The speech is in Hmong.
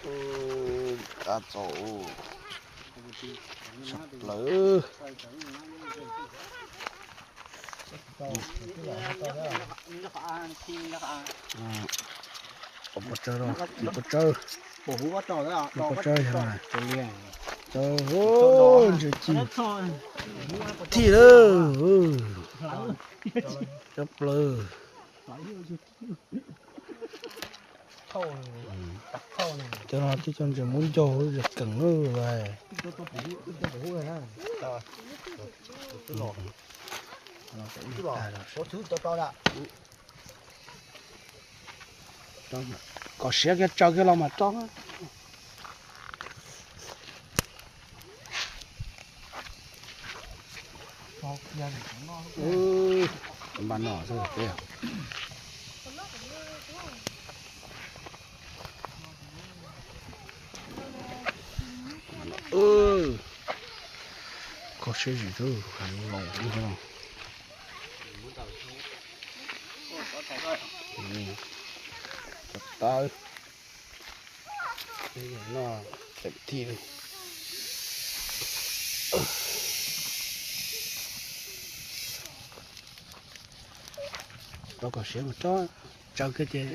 Ua txaus, sab plaws. Pov tsawb, pov tsawb, pov tsawb yog, ntshe ci thij lawm, sab plaws. Cov no twb cov ntses muab ncaug lub zes kees lawm. Kom siav kiag tsaws kiag los mas tso. Npaj no xwb peb. Kho siab zim tus, heev los ub no. Tawb, no, tawm thij li. Rau kom siav mas tso, tsaws kiag ces